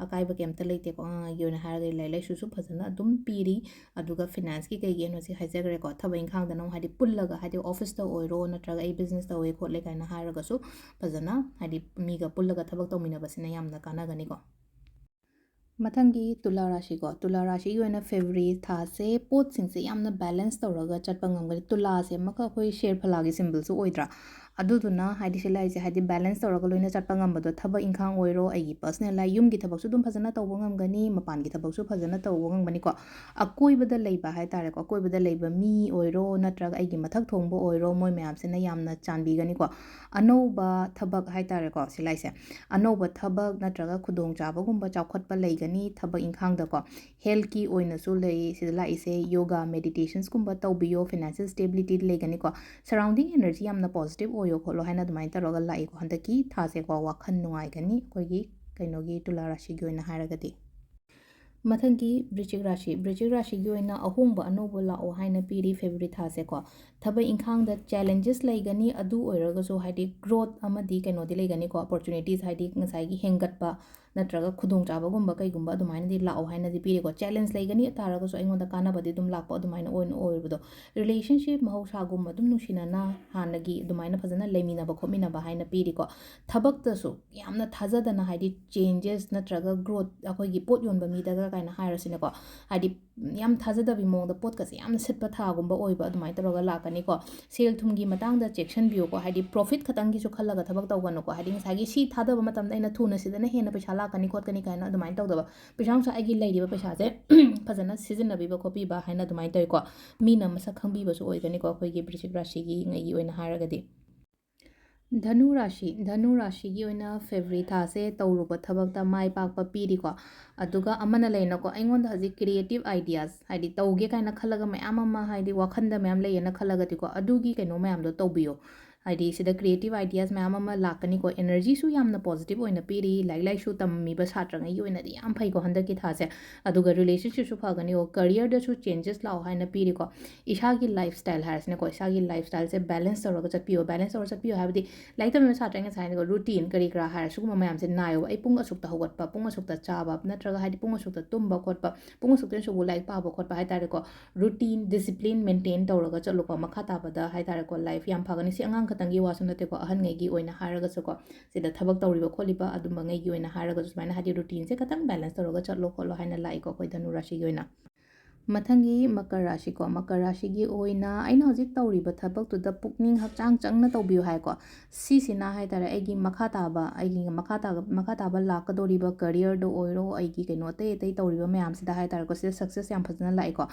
ꯑꯀꯥꯏꯕ ꯀꯩꯝꯇ ꯂꯩꯇꯦꯀꯣ꯫ ꯑꯉꯥꯡꯒꯤ ꯑꯣꯏꯅ ꯍꯥꯏꯔꯒꯗꯤ ꯂꯥꯏꯔꯤꯛ ꯂꯥꯏꯁꯨꯁꯨ ꯐꯖꯅ ꯑꯗꯨꯝ ꯄꯤꯔꯤ, ꯑꯗꯨꯒ ꯐꯥꯏꯅꯥꯟꯁꯀꯤ ꯀꯩꯒꯤ ꯑꯩꯅ ꯍꯧꯖꯤꯛ ꯍꯥꯏꯖꯈ꯭ꯔꯦꯀꯣ, ꯊꯕꯛ ꯏꯪꯈꯥꯡꯗꯅ ꯑꯃꯨꯛ ꯍꯥꯏꯗꯤ ꯄꯨꯜꯂꯒ, ꯍꯥꯏꯗꯤ ꯑꯣꯐꯤꯁꯇ ꯑꯣꯏꯔꯣ, ꯅꯠꯇ꯭ꯔꯒ ꯑꯩ ꯕꯤꯖꯤꯅꯦꯁ ꯇꯧꯋꯦ ꯈꯣꯠꯂꯦ ꯀꯥꯏꯅ ꯍꯥꯏꯔꯒꯁꯨ ꯐꯖꯅ ꯍꯥꯏꯗꯤ ꯃꯤꯒ ꯄꯨꯜꯂꯒ ꯊꯕꯛ ꯇꯧꯃꯤꯟꯅꯕꯁꯤꯅ ꯌꯥꯝꯅ ꯀꯥꯟꯅꯒꯅꯤꯀꯣ꯫ ꯃꯊꯪꯒꯤ ꯇꯨꯂꯥ ꯔꯥꯁꯤꯀꯣ꯫ ꯇꯨꯂꯥ ꯔꯥꯁꯤꯒꯤ ꯑꯣꯏꯅ ꯐꯦꯕ꯭ꯔꯨꯋꯥꯔꯤ ꯊꯥꯁꯦ ꯄꯣꯠꯁꯤꯡꯁꯦ ꯌꯥꯝꯅ ꯕꯦꯂꯦꯟꯁ ꯇꯧꯔꯒ ꯆꯠꯄ ꯉꯝꯒꯅꯤ꯫ ꯇꯨꯂꯥꯁꯦ ꯑꯃꯈꯛ ꯑꯩꯈꯣꯏ ꯁꯦꯔ ꯐꯂꯥꯒꯤ ꯁꯤꯝꯕꯜꯁꯨ ꯑꯣꯏꯗ꯭ꯔꯥ? ꯑꯗꯨꯗꯨꯅ ꯍꯥꯏꯗꯤ ꯁꯤ ꯂꯥꯏꯁꯦ ꯍꯥꯏꯗꯤ ꯕꯦꯂꯦꯟꯁ ꯇꯧꯔꯒ ꯂꯣꯏꯅ ꯆꯠꯄ ꯉꯝꯕꯗꯣ, ꯊꯕꯛ ꯏꯪꯈꯥꯡ ꯑꯣꯏꯔꯣ, ꯑꯩꯒꯤ ꯄꯔꯁꯅꯦꯜ ꯂꯥꯏꯐ, ꯌꯨꯝꯒꯤ ꯊꯕꯛꯁꯨ ꯑꯗꯨꯝ ꯐꯖꯅ ꯇꯧꯕ ꯉꯝꯒꯅꯤ, ꯃꯄꯥꯟꯒꯤ ꯊꯕꯛꯁꯨ ꯐꯖꯅ ꯇꯧꯕ ꯉꯝꯒꯅꯤꯀꯣ꯫ ꯑꯀꯣꯏꯕꯗ ꯂꯩꯕ ꯍꯥꯏ ꯇꯥꯔꯦꯀꯣ, ꯑꯀꯣꯏꯕꯗ ꯂꯩꯕ ꯃꯤ ꯑꯣꯏꯔꯣ, ꯅꯠꯇ꯭ꯔꯒ ꯑꯩꯒꯤ ꯃꯊꯛ ꯊꯣꯡꯕ ꯑꯣꯏꯔꯣ, ꯃꯣꯏ ꯃꯌꯥꯝꯁꯤꯅ ꯌꯥꯝꯅ ꯆꯥꯟꯕꯤꯒꯅꯤꯀꯣ꯫ ꯑꯅꯧꯕ ꯊꯕꯛ ꯍꯥꯏ ꯇꯥꯔꯦꯀꯣ, ꯁꯤ ꯂꯥꯏꯁꯦ, ꯑꯅꯧꯕ ꯊꯕꯛ ꯅꯠꯇ꯭ꯔꯒ ꯈꯨꯗꯣꯡꯆꯥꯕꯒꯨꯝꯕ ꯆꯥꯎꯈꯠꯄ ꯂꯩꯒꯅꯤ ꯊꯕꯛ ꯏꯪꯈꯥꯡꯗꯀꯣ꯫ ꯍꯦꯜꯠꯀꯤ ꯑꯣꯏꯅꯁꯨ ꯂꯩ ꯁꯤꯗ ꯂꯥꯛꯏꯁꯦ, ꯌꯣꯒꯥ, ꯃꯦꯗꯤꯇꯦꯁꯟꯁꯀꯨꯝꯕ ꯇꯧꯕꯤꯌꯣ, ꯐꯥꯏꯅꯥꯟꯁꯤꯌꯦꯜ ꯁ꯭ꯇꯦꯕꯤꯂꯤꯇꯤ ꯂꯩꯒꯅꯤꯀꯣ꯫ ꯁꯔꯥꯎꯟꯗꯤꯡ ꯑꯦꯅꯔꯖꯤ ꯌꯥꯝꯅ ꯄꯣꯖꯤꯇꯤꯚ ꯑꯣꯏꯌꯣ ꯈꯣꯠꯂꯣ ꯍꯥꯏꯅ ꯑꯗꯨꯃꯥꯏꯅ ꯇꯧꯔꯒ ꯂꯥꯛꯏꯀꯣ꯫ ꯍꯟꯗꯛꯀꯤ ꯊꯥꯁꯦꯀꯣ ꯋꯥꯈꯜ ꯅꯨꯡꯉꯥꯏꯒꯅꯤ ꯑꯩꯈꯣꯏꯒꯤ ꯀꯩꯅꯣꯒꯤ ꯇꯨꯂꯥ ꯔꯥꯁꯤꯒꯤ ꯑꯣꯏꯅ ꯍꯥꯏꯔꯒꯗꯤ꯫ ꯃꯊꯪꯒꯤ ꯕ꯭ꯔꯤꯆꯤꯛ ꯔꯥꯁꯤ꯫ ꯕ꯭ꯔꯤꯆꯤꯛ ꯔꯥꯁꯤꯒꯤ ꯑꯣꯏꯅ ꯑꯍꯣꯡꯕ ꯑꯅꯧꯕ ꯂꯥꯛꯑꯣ ꯍꯥꯏꯅ ꯄꯤꯔꯤ ꯐꯦꯕ꯭ꯔꯨꯋꯥꯔꯤ ꯊꯥꯁꯦꯀꯣ꯫ ꯊꯕꯛ ꯏꯪꯈꯥꯡꯗ challenges ꯂꯩꯒꯅꯤ, ꯑꯗꯨ ꯑꯣꯏꯔꯒꯁꯨ ꯍꯥꯏꯗꯤ growth ꯑꯃꯗꯤ ꯀꯩꯅꯣꯗꯤ ꯂꯩꯒꯅꯤꯀꯣ, opportunities ꯍꯥꯏꯗꯤ ꯉꯁꯥꯏꯒꯤ ꯍꯦꯟꯒꯠꯄ ꯅꯠꯇ꯭ꯔꯒ ꯈꯨꯗꯣꯡꯆꯥꯕꯒꯨꯝꯕ ꯀꯩꯒꯨꯝꯕ ꯑꯗꯨꯃꯥꯏꯅꯗꯤ ꯂꯥꯛꯑꯣ ꯍꯥꯏꯅꯗꯤ ꯄꯤꯔꯤꯀꯣ꯫ Challenge ꯂꯩꯒꯅꯤ ꯇꯥꯔꯒꯁꯨ ꯑꯩꯉꯣꯟꯗ ꯀꯥꯟꯅꯕꯗꯤ ꯑꯗꯨꯝ ꯂꯥꯛꯄ ꯑꯗꯨꯃꯥꯏꯅ ꯑꯣꯏꯅ ꯑꯣꯏꯕꯗꯣ꯫ Relationship ꯃꯍꯧꯁꯥꯒꯨꯝ ꯑꯗꯨꯝ ꯅꯨꯡꯁꯤꯅꯅ ꯍꯥꯟꯅꯒꯤ ꯑꯗꯨꯃꯥꯏꯅ ꯐꯖꯅ ꯂꯩꯃꯤꯟꯅꯕ ꯈꯣꯠꯃꯤꯟꯅꯕ ꯍꯥꯏꯅ ꯄꯤꯔꯤꯀꯣ꯫ ꯊꯕꯛꯇꯁꯨ ꯌꯥꯝꯅ ꯊꯥꯖꯗꯅ ꯍꯥꯏꯗꯤ changes ꯅꯠꯇ꯭ꯔꯒ growth, ꯑꯩꯈꯣꯏꯒꯤ ꯄꯣꯠ ꯌꯣꯟꯕ ꯃꯤꯗꯒ ꯀꯥꯏꯅ ꯍꯥꯏꯔꯁꯤꯅꯦꯀꯣ, ꯍꯥꯏꯗꯤ ꯌꯥꯝ ꯊꯥꯖꯗꯕꯤ ꯃꯑꯣꯡꯗ ꯄꯣꯠꯀꯁꯦ ꯌꯥꯝꯅ ꯁꯤꯠꯄ ꯊꯥꯒꯨꯝꯕ ꯑꯣꯏꯕ ꯑꯗꯨꯃꯥꯏꯅ ꯇꯧꯔꯒ ꯂꯥꯛꯀꯅꯤꯀꯣ꯫ ꯁꯦꯜ ꯊꯨꯝꯒꯤ ꯃꯇꯥꯡꯗ ꯆꯦꯛꯁꯤꯟꯕꯤꯌꯨꯀꯣ, ꯍꯥꯏꯗꯤ profit ꯈꯛꯇꯪꯒꯤꯁꯨ ꯈꯜꯂꯒ ꯊꯕꯛ ꯇꯧꯒꯅꯨꯀꯣ꯫ ꯍꯥꯏꯗꯤ ꯉꯁꯥꯏꯒꯤ ꯁꯤ ꯊꯥꯗꯕ ꯃꯇꯝꯗ ꯑꯩꯅ ꯊꯨꯅ ꯁꯤꯗꯅ ꯍꯦꯟꯅ ꯄꯩꯁꯥ ꯂꯥꯛꯀꯅꯤ ꯈꯣꯠꯀꯅꯤ ꯀꯥꯏꯅ ꯑꯗꯨꯃꯥꯏꯅ ꯇꯧꯗꯕ꯫ ꯄꯩꯁꯥ ꯅꯨꯡꯁꯥ ꯑꯩꯒꯤ ꯂꯩꯔꯤꯕ ꯄꯩꯁꯥꯁꯦ ꯐꯖꯅ ꯁꯤꯖꯤꯟꯅꯕꯤꯕ ꯈꯣꯠꯄꯤꯕ ꯍꯥꯏꯅ ꯑꯗꯨꯃꯥꯏꯅ ꯇꯧꯋꯤꯀꯣ꯫ ꯃꯤꯅ ꯃꯁꯛ ꯈꯪꯕꯤꯕꯁꯨ ꯑꯣꯏꯒꯅꯤꯀꯣ ꯑꯩꯈꯣꯏꯒꯤ ꯕ꯭ꯔꯤꯁꯤꯛ ꯔꯥꯁꯤꯒꯤ ꯉꯩꯒꯤ ꯑꯣꯏꯅ ꯍꯥꯏꯔꯒꯗꯤ꯫ ꯙꯅꯨ ꯔꯥꯁꯤ, ꯙꯅꯨ ꯔꯥꯁꯤꯒꯤ ꯑꯣꯏꯅ ꯐꯦꯕ꯭ꯔꯨꯋꯥꯔꯤ ꯊꯥꯁꯦ ꯇꯧꯔꯨꯕ ꯊꯕꯛꯇ ꯃꯥꯏ ꯄꯥꯛꯄ ꯄꯤꯔꯤꯀꯣ꯫ ꯑꯗꯨꯒ ꯑꯃꯅ ꯂꯩꯅꯀꯣ, ꯑꯩꯉꯣꯟꯗ ꯍꯧꯖꯤꯛ creative ideas, ꯍꯥꯏꯗꯤ ꯇꯧꯒꯦ ꯀꯥꯏꯅ ꯈꯜꯂꯒ ꯃꯌꯥꯝ ꯑꯃ, ꯍꯥꯏꯗꯤ ꯋꯥꯈꯟꯗ ꯃꯌꯥꯝ ꯂꯩꯌꯦꯅ ꯈꯜꯂꯒꯗꯤꯀꯣ, ꯑꯗꯨꯒꯤ ꯀꯩꯅꯣ ꯃꯌꯥꯝꯗꯣ ꯇꯧꯕꯤꯌꯣ꯫ ꯍꯥꯏꯗꯤ ꯁꯤꯗ creative ideas ꯃꯌꯥꯝ ꯑꯃ ꯂꯥꯛꯀꯅꯤꯀꯣ꯫ Energyꯁꯨ ꯌꯥꯝꯅ positive ꯑꯣꯏꯅ ꯄꯤꯔꯤ꯫ ꯂꯥꯏꯔꯤꯛ ꯂꯥꯏꯁꯨ ꯇꯝꯃꯤꯕ ꯁꯥꯇ꯭ꯔꯉꯩꯒꯤ ꯑꯣꯏꯅꯗꯤ ꯌꯥꯝ ꯐꯩꯀꯣ ꯍꯟꯗꯛꯀꯤ ꯊꯥꯁꯦ꯫ ꯑꯗꯨꯒ relationshipꯁꯨ ꯐꯒꯅꯤꯀꯣ꯫ Careerꯗꯁꯨ changes ꯂꯥꯛꯑꯣ ꯍꯥꯏꯅ ꯄꯤꯔꯤꯀꯣ꯫ ꯏꯁꯥꯒꯤ lifestyle ꯍꯥꯏꯔꯁꯤꯅꯦꯀꯣ, ꯏꯁꯥꯒꯤ lifestyleꯁꯦ balance ꯇꯧꯔꯒ ꯆꯠꯄꯤꯌꯣ꯫ Balance ꯇꯧꯔꯒ ꯆꯠꯄꯤꯌꯣ ꯍꯥꯏꯕꯗꯤ ꯂꯥꯏꯔꯤꯛ ꯇꯝꯃꯤꯕ ꯁꯥꯇ꯭ꯔ ꯉꯁꯥꯏꯅꯀꯣ, routine ꯀꯔꯤ ꯀꯔꯥ ꯍꯥꯏꯔ ꯁꯤꯒꯨꯝꯕ ꯃꯌꯥꯝꯁꯦ ꯅꯥꯏꯌꯣꯕ꯫ ꯑꯩ ꯄꯨꯡ ꯑꯁꯨꯛꯇ ꯍꯧꯒꯠꯄ, ꯄꯨꯡ ꯑꯁꯨꯛꯇ ꯆꯥꯕ, ꯅꯠꯇ꯭ꯔꯒ ꯍꯥꯏꯗꯤ ꯄꯨꯡ ꯑꯁꯨꯛꯇ ꯇꯨꯝꯕ ꯈꯣꯠꯄ, ꯄꯨꯡ ꯑꯁꯨꯛꯇ ꯁꯨꯕꯨ ꯂꯥꯏꯔꯤꯛ ꯄꯥꯕ ꯈꯣꯠꯄ ꯍꯥꯏ ꯇꯥꯔꯦꯀꯣ꯫ Routine, discipline maintain ꯇꯧꯔꯒ ꯆꯠꯂꯨꯀꯣ꯫ ꯃꯈꯥ ꯇꯥꯕꯗ ꯍꯥꯏ ꯇꯥꯔꯦꯀꯣ, life ꯌꯥꯝ ꯐꯒꯅꯤ꯫ ꯁꯤ ꯑꯉꯥꯡ ꯈꯛꯇꯪꯒꯤ ꯋꯥꯁꯨ ꯅꯠꯇꯦꯀꯣ, ꯑꯍꯟꯉꯩꯒꯤ ꯑꯣꯏꯅ ꯍꯥꯏꯔꯒꯁꯨꯀꯣ, ꯁꯤꯗ ꯊꯕꯛ ꯇꯧꯔꯤꯕ ꯈꯣꯠꯂꯤꯕ ꯑꯗꯨꯝꯕꯉꯩꯒꯤ ꯑꯣꯏꯅ ꯍꯥꯏꯔꯒꯁꯨ ꯁꯨꯃꯥꯏꯅ ꯍꯥꯏꯗꯤ routineꯁꯦ ꯈꯤꯇꯪ balance ꯇꯧꯔꯒ ꯆꯠꯂꯣ ꯈꯣꯠꯂꯣ ꯍꯥꯏꯅ ꯂꯥꯛꯏꯀꯣ ꯑꯩꯈꯣꯏ ꯙꯅꯨ ꯔꯥꯁꯤꯒꯤ ꯑꯣꯏꯅ꯫ ꯃꯊꯪꯒꯤ ꯃꯀꯔ ꯔꯥꯁꯤꯀꯣ, ꯃꯀꯔ ꯔꯥꯁꯤꯒꯤ ꯑꯣꯏꯅ ꯑꯩꯅ ꯍꯧꯖꯤꯛ ꯇꯧꯔꯤꯕ ꯊꯕꯛꯇꯨꯗ ꯄꯨꯛꯅꯤꯡ ꯍꯛꯆꯥꯡ ꯆꯪꯅ ꯇꯧꯕꯤꯌꯨ ꯍꯥꯏꯀꯣ꯫ ꯁꯤꯁꯤꯅ ꯍꯥꯏ ꯇꯥꯔꯦ ꯑꯩꯒꯤ ꯃꯈꯥ ꯇꯥꯕ, ꯑꯩꯒꯤ ꯃꯈꯥ ꯇꯥꯕ, ꯃꯈꯥ ꯇꯥꯕ ꯂꯥꯛꯀꯗꯧꯔꯤꯕ careerꯗ ꯑꯣꯏꯔꯣ, ꯑꯩꯒꯤ ꯀꯩꯅꯣ ꯑꯇꯩ ꯑꯇꯩ ꯇꯧꯔꯤꯕ ꯃꯌꯥꯝꯁꯤꯗ ꯍꯥꯏ ꯇꯥꯔꯦꯀꯣ, ꯁꯤꯗ success ꯌꯥꯝ ꯐꯖꯅ ꯂꯥꯛꯏꯀꯣ꯫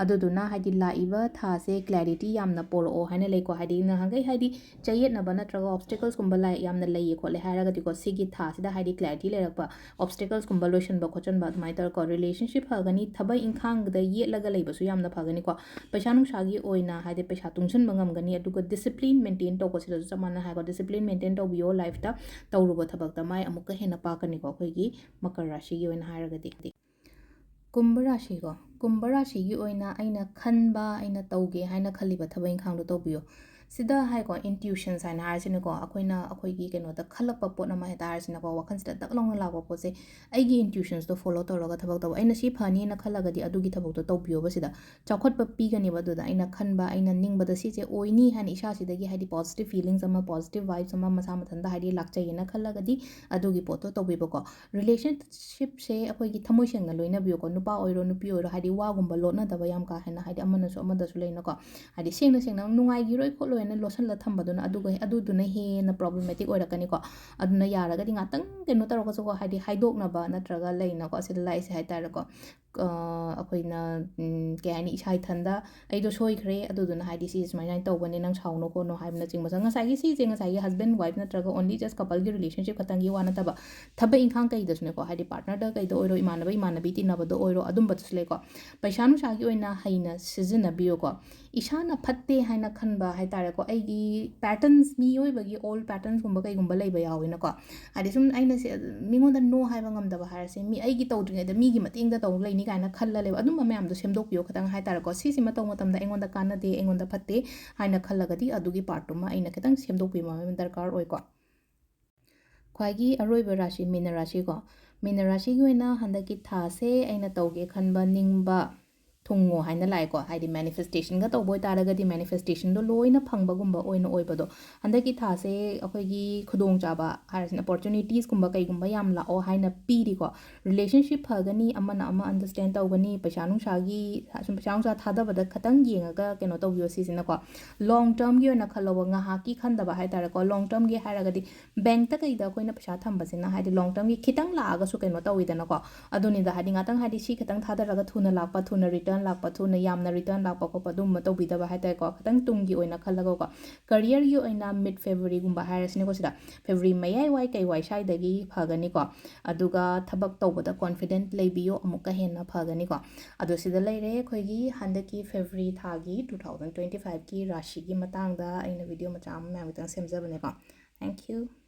ꯑꯗꯨꯗꯨꯅ ꯍꯥꯏꯗꯤ ꯂꯥꯛꯏꯕ ꯊꯥꯁꯦ clarity ꯌꯥꯝꯅ ꯄꯣꯔꯛꯑꯣ ꯍꯥꯏꯅ ꯂꯩꯀꯣ꯫ ꯍꯥꯏꯗꯤ ꯅꯍꯥꯟꯈꯩ ꯍꯥꯏꯗꯤ ꯆꯌꯦꯠꯅꯕ ꯅꯠꯇ꯭ꯔꯒ obstaclesꯀꯨꯝꯕ ꯂꯥꯏ-, ꯌꯥꯝꯅ ꯂꯩꯌꯦ ꯈꯣꯠꯂꯦ ꯍꯥꯏꯔꯒꯗꯤꯀꯣ, ꯁꯤꯒꯤ ꯊꯥꯁꯤꯗ ꯍꯥꯏꯗꯤ clarity ꯂꯩꯔꯛꯄ, obstaclesꯀꯨꯝꯕ ꯂꯣꯏꯁꯤꯟꯕ ꯈꯣꯠꯆꯟꯕ ꯑꯗꯨꯃꯥꯏꯅ ꯇꯧꯔꯒꯀꯣ꯫ Relationship ꯐꯒꯅꯤ, ꯊꯕꯛ ꯏꯪꯈꯥꯡꯗ ꯌꯦꯠꯂꯒ ꯂꯩꯕꯁꯨ ꯌꯥꯝꯅ ꯐꯒꯅꯤꯀꯣ꯫ ꯄꯩꯁꯥ ꯅꯨꯡꯁꯥꯒꯤ ꯑꯣꯏꯅ ꯍꯥꯏꯗꯤ ꯄꯩꯁꯥ ꯇꯨꯡꯁꯤꯟꯕ ꯉꯝꯒꯅꯤ, ꯑꯗꯨꯒ discipline maintain ꯇꯧꯕꯁꯤꯗꯁꯨ ꯆꯞ ꯃꯥꯟꯅ ꯍꯥꯏꯀꯣ꯫ Discipline maintain ꯇꯧꯕꯤꯌꯣ lifeꯇ, ꯇꯧꯔꯨꯕ ꯊꯕꯛꯇ ꯃꯥꯏ ꯑꯃꯨꯛꯀ ꯍꯦꯟꯅ ꯄꯥꯛꯀꯅꯤꯀꯣ ꯑꯩꯈꯣꯏꯒꯤ ꯃꯀꯔ ꯔꯥꯁꯤꯒꯤ ꯑꯣꯏꯅ ꯍꯥꯏꯔꯒꯗꯤ꯫ ꯀꯨꯝꯚ ꯔꯥꯁꯤꯀꯣ, ꯀꯨꯝꯚ ꯔꯥꯁꯤꯒꯤ ꯑꯣꯏꯅ ꯑꯩꯅ ꯈꯟꯕ, ꯑꯩꯅ ꯇꯧꯒꯦ ꯍꯥꯏꯅ ꯈꯜꯂꯤꯕ ꯊꯕꯛ ꯏꯪꯈꯥꯡꯗꯣ ꯇꯧꯕꯤꯌꯣ꯫ ꯁꯤꯗ ꯍꯥꯏꯀꯣ, intuitions ꯍꯥꯏꯅ ꯍꯥꯏꯔꯁꯤꯅꯦꯀꯣ, ꯑꯩꯈꯣꯏꯅ ꯑꯩꯈꯣꯏꯒꯤ ꯀꯩꯅꯣꯗ ꯈꯜꯂꯛꯄ ꯄꯣꯠ ꯑꯃ ꯍꯥꯏꯇꯥꯔꯁꯤꯅꯦꯀꯣ, ꯋꯥꯈꯜꯁꯤꯗ ꯗꯛ ꯂꯥꯎꯅ ꯂꯥꯛꯄ ꯄꯣꯠꯁꯦ ꯑꯩꯒꯤ intuitionsꯗꯣ follow ꯇꯧꯔꯒ ꯊꯕꯛ ꯇꯧꯕ꯫ ꯑꯩꯅ ꯁꯤ ꯐꯅꯤꯅ ꯈꯜꯂꯒꯗꯤ ꯑꯗꯨꯒꯤ ꯊꯕꯛꯇꯣ ꯇꯧꯕꯤꯌꯣꯕ꯫ ꯁꯤꯗ ꯆꯥꯎꯈꯠꯄ ꯄꯤꯒꯅꯦꯕ꯫ ꯑꯗꯨꯗ ꯑꯩꯅ ꯈꯟꯕ, ꯑꯩꯅ ꯅꯤꯡꯕꯗ ꯁꯤꯁꯦ ꯑꯣꯏꯅꯤ ꯍꯥꯏꯅ ꯏꯁꯥꯁꯤꯗꯒꯤ ꯍꯥꯏꯗꯤ positive feelings ꯑꯃ, positive vibes ꯑꯃ ꯃꯁꯥ ꯃꯊꯟꯇ ꯍꯥꯏꯗꯤ ꯂꯥꯛꯆꯩꯌꯦꯅ ꯈꯜꯂꯒꯗꯤ ꯑꯗꯨꯒꯤ ꯄꯣꯠꯇꯣ ꯇꯧꯕꯤꯕꯀꯣ꯫ Relationshipꯁꯦ ꯑꯩꯈꯣꯏꯒꯤ ꯊꯃꯣꯏ ꯁꯦꯡꯅ ꯂꯣꯏꯅꯕꯤꯌꯨꯀꯣ꯫ ꯅꯨꯄꯥ ꯑꯣꯏꯔꯣ, ꯅꯨꯄꯤ ꯑꯣꯏꯔꯣ, ꯍꯥꯏꯗꯤ ꯋꯥꯒꯨꯝꯕ ꯂꯣꯠꯅꯗꯕ ꯌꯥꯝ ꯀꯥ ꯍꯦꯟꯅ, ꯍꯥꯏꯗꯤ ꯑꯃꯅꯁꯨ ꯑꯃꯗꯁꯨ ꯂꯩꯅꯀꯣ, ꯍꯥꯏꯗꯤ ꯁꯦꯡꯅ ꯁꯦꯡꯅ ꯅꯨꯡꯉꯥꯏꯈꯤꯔꯣꯏ ꯈꯣꯠꯂꯣꯏꯅ ꯂꯣꯠꯁꯤꯜꯂ ꯊꯝꯕꯗꯨꯅ ꯑꯗꯨꯒ, ꯑꯗꯨꯗꯨꯅ ꯍꯦꯟꯅ problematic ꯑꯣꯏꯔꯛꯀꯅꯤꯀꯣ꯫ ꯑꯗꯨꯅ ꯌꯥꯔꯒꯗꯤ ꯉꯥꯛꯇꯪ ꯀꯩꯅꯣ ꯇꯧꯔꯒꯁꯨꯀꯣ, ꯍꯥꯏꯗꯤ ꯍꯥꯏꯗꯣꯛꯅꯕ ꯅꯠꯇ꯭ꯔꯒ ꯂꯩꯅꯀꯣ, ꯁꯤꯗ ꯂꯥꯛꯏꯁꯦ ꯍꯥꯏꯇꯥꯔꯦꯀꯣ꯫ ꯑ, ꯑꯩꯈꯣꯏꯅ, ꯎꯝ, ꯀꯩ ꯍꯥꯏꯅꯤ, ꯏꯁꯥ ꯏꯊꯟꯗ ꯑꯩꯗꯣ ꯁꯣꯏꯈ꯭ꯔꯦ, ꯑꯗꯨꯗꯨꯅ ꯍꯥꯏꯗꯤ ꯁꯤ ꯁꯨꯃꯥꯏꯅ ꯁꯨꯃꯥꯏꯅ ꯇꯧꯕꯅꯦ, ꯅꯪ ꯁꯥꯎꯅꯣ ꯈꯣꯠꯅꯣ ꯍꯥꯏꯕꯅꯆꯤꯡꯕꯁꯦ꯫ ꯉꯁꯥꯏꯒꯤ ꯁꯤꯁꯦ ꯉꯁꯥꯏꯒꯤ husband wife ꯅꯠꯇ꯭ꯔꯒ only just coupleꯒꯤ relationship ꯈꯛꯇꯪꯒꯤ ꯋꯥ ꯅꯠꯇꯕ, ꯊꯕꯛ ꯏꯪꯈꯥꯡ ꯀꯩꯗꯁꯨꯅꯦꯀꯣ, ꯍꯥꯏꯗꯤ partnerꯗ ꯀꯩꯗ ꯑꯣꯏꯔꯣ, ꯏꯃꯥꯟꯅꯕ ꯏꯃꯥꯟꯅꯕꯤ ꯇꯤꯟꯅꯕꯗ ꯑꯣꯏꯔꯣ, ꯑꯗꯨꯝꯕꯗꯁꯨ ꯂꯩꯀꯣ꯫ ꯄꯩꯁꯥ ꯅꯨꯡꯁꯥꯒꯤ ꯑꯣꯏꯅ ꯍꯩꯅ ꯁꯤꯖꯤꯟꯅꯕꯤꯌꯨꯀꯣ꯫ ꯏꯁꯥꯅ ꯐꯠꯇꯦ ꯍꯥꯏꯅ ꯈꯟꯕ ꯍꯥꯏꯇꯥꯔꯦꯀꯣ, ꯑꯩꯒꯤ patterns, ꯃꯤꯑꯣꯏꯕꯒꯤ old patternsꯒꯨꯝꯕ ꯀꯩꯒꯨꯝꯕ ꯂꯩꯕ ꯌꯥꯎꯋꯤꯅꯀꯣ꯫ ꯍꯥꯏꯗꯤ ꯁꯨꯝ ꯑꯩꯅ ꯁꯦ-, ꯃꯤꯉꯣꯟꯗ no ꯍꯥꯏꯕ ꯉꯝꯗꯕ ꯍꯥꯏꯔꯁꯦ, ꯃꯤ ꯑꯩꯒꯤ ꯇꯧꯗ꯭ꯔꯤꯉꯩꯗ ꯃꯤꯒꯤ ꯃꯇꯦꯡꯗ ꯇꯧ ꯂꯩꯅꯤ ꯀꯥꯏꯅ ꯈꯜꯂ ꯂꯩꯕ, ꯑꯗꯨꯝꯕ ꯃꯌꯥꯝꯗꯣ ꯁꯦꯝꯗꯣꯛꯄꯤꯌꯣ ꯈꯤꯇꯪ ꯍꯥꯏꯇꯥꯔꯦꯀꯣ꯫ ꯁꯤꯁꯤꯃ ꯇꯧꯕ ꯃꯇꯝꯗ ꯑꯩꯉꯣꯟꯗ ꯀꯥꯟꯅꯗꯦ, ꯑꯩꯉꯣꯟꯗ ꯐꯠꯇꯦ ꯍꯥꯏꯅ ꯈꯜꯂꯒꯗꯤ ꯑꯗꯨꯒꯤ partꯇꯨꯃ ꯑꯩꯅ ꯈꯤꯇꯪ ꯁꯦꯝꯗꯣꯛꯄꯤꯕ ꯑꯃ ꯗꯔꯀꯥꯔ ꯑꯣꯏꯀꯣ꯫ ꯈ꯭ꯋꯥꯏꯒꯤ ꯑꯔꯣꯏꯕ ꯔꯥꯁꯤ ꯃꯤꯅ ꯔꯥꯁꯤꯀꯣ꯫ ꯃꯤꯅ ꯔꯥꯁꯤꯒꯤ ꯑꯣꯏꯅ ꯍꯟꯗꯛꯀꯤ ꯊꯥꯁꯦ ꯑꯩꯅ ꯇꯧꯒꯦ ꯈꯟꯕ, ꯅꯤꯡꯕ ꯊꯨꯡꯉꯣ ꯍꯥꯏꯅ ꯂꯥꯛꯑꯦꯀꯣ꯫ ꯍꯥꯏꯗꯤ manifestationꯒ ꯇꯧꯕ ꯑꯣꯏꯇꯥꯔꯒꯗꯤ manifestationꯗꯣ ꯂꯣꯏꯅ ꯐꯪꯕꯒꯨꯝꯕ ꯑꯣꯏꯅ ꯑꯣꯏꯕꯗꯣ꯫ ꯍꯟꯗꯛꯀꯤ ꯊꯥꯁꯦ ꯑꯩꯈꯣꯏꯒꯤ ꯈꯨꯗꯣꯡꯆꯥꯕ ꯍꯥꯏꯔꯁꯤꯅ, opportunitiesꯀꯨꯝꯕ ꯀꯩꯒꯨꯝꯕ ꯌꯥꯝ ꯂꯥꯛꯑꯣ ꯍꯥꯏꯅ ꯄꯤꯔꯤꯀꯣ꯫ Relationship ꯐꯒꯅꯤ, ꯑꯃꯅ ꯑꯃ understand ꯇꯧꯒꯅꯤ, ꯄꯩꯁꯥ ꯅꯨꯡꯁꯥꯒꯤ, ꯁꯨꯝ ꯄꯩꯁꯥ ꯅꯨꯡꯁꯥ ꯊꯥꯗꯕꯗ ꯈꯇꯪ ꯌꯦꯡꯉꯒ ꯀꯩꯅꯣ ꯇꯧꯕꯤꯌꯣ ꯁꯤꯁꯤꯅꯀꯣ꯫ Long termꯒꯤ ꯑꯣꯏꯅ ꯈꯜꯂꯣꯕ, ꯉꯥꯏꯍꯥꯛꯀꯤ ꯈꯟꯗꯕ ꯍꯥꯏꯇꯥꯔꯦꯀꯣ꯫ Long termꯒꯤ ꯍꯥꯏꯔꯒꯗꯤ bankꯇ ꯀꯩꯗ ꯑꯩꯈꯣꯏꯅ ꯄꯩꯁꯥ ꯊꯝꯕꯁꯤꯅ ꯍꯥꯏꯗꯤ long termꯒꯤ ꯈꯤꯇꯪ ꯂꯥꯛꯑꯒꯁꯨ ꯀꯩꯅꯣ ꯇꯧꯋꯤꯗꯅꯀꯣ꯫ ꯑꯗꯨꯅꯤꯗ, ꯍꯥꯏꯗꯤ ꯉꯥꯛꯇꯪ ꯍꯥꯏꯗꯤ ꯁꯤ ꯈꯤꯇꯪ ꯊꯥꯗꯔꯒ ꯊꯨꯅ ꯂꯥꯛꯄ, ꯊꯨꯅ return ꯂꯥꯛꯄ, ꯊꯨꯅ ꯌꯥꯝꯅ return ꯂꯥꯛꯄ ꯈꯣꯠꯄ ꯑꯗꯨꯝꯕ ꯇꯧꯕꯤꯗꯕ ꯍꯥꯏꯇꯥꯔꯦꯀꯣ꯫ ꯈꯤꯇꯪ ꯇꯨꯡꯒꯤ ꯑꯣꯏꯅ ꯈꯜꯂꯒꯀꯣ꯫ Careerꯒꯤ ꯑꯣꯏꯅ mid Februaryꯒꯨꯝꯕ ꯍꯥꯏꯔꯁꯤꯅꯦꯀꯣ, ꯁꯤꯗ February ꯃꯌꯥꯏ ꯋꯥꯏ ꯀꯩ ꯋꯥꯏ ꯁ꯭ꯋꯥꯏꯗꯒꯤ ꯐꯒꯅꯤꯀꯣ꯫ ꯑꯗꯨꯒ ꯊꯕꯛ ꯇꯧꯕꯗ confident ꯂꯩꯕꯤꯌꯣ, ꯑꯃꯨꯛꯀ ꯍꯦꯟꯅ ꯐꯒꯅꯤꯀꯣ꯫ ꯑꯗꯣ ꯁꯤꯗ ꯂꯩꯔꯦ ꯑꯩꯈꯣꯏꯒꯤ ꯍꯟꯗꯛꯀꯤ February ꯊꯥꯒꯤ two thousand twenty fiveꯀꯤ ꯔꯥꯁꯤꯒꯤ ꯃꯇꯥꯡꯗ ꯑꯩꯅ video ꯃꯆꯥ ꯑꯃ ꯃꯌꯥꯝ ꯈꯤꯇꯪ ꯁꯦꯝꯖꯕꯅꯦꯀꯣ꯫ Thank you꯫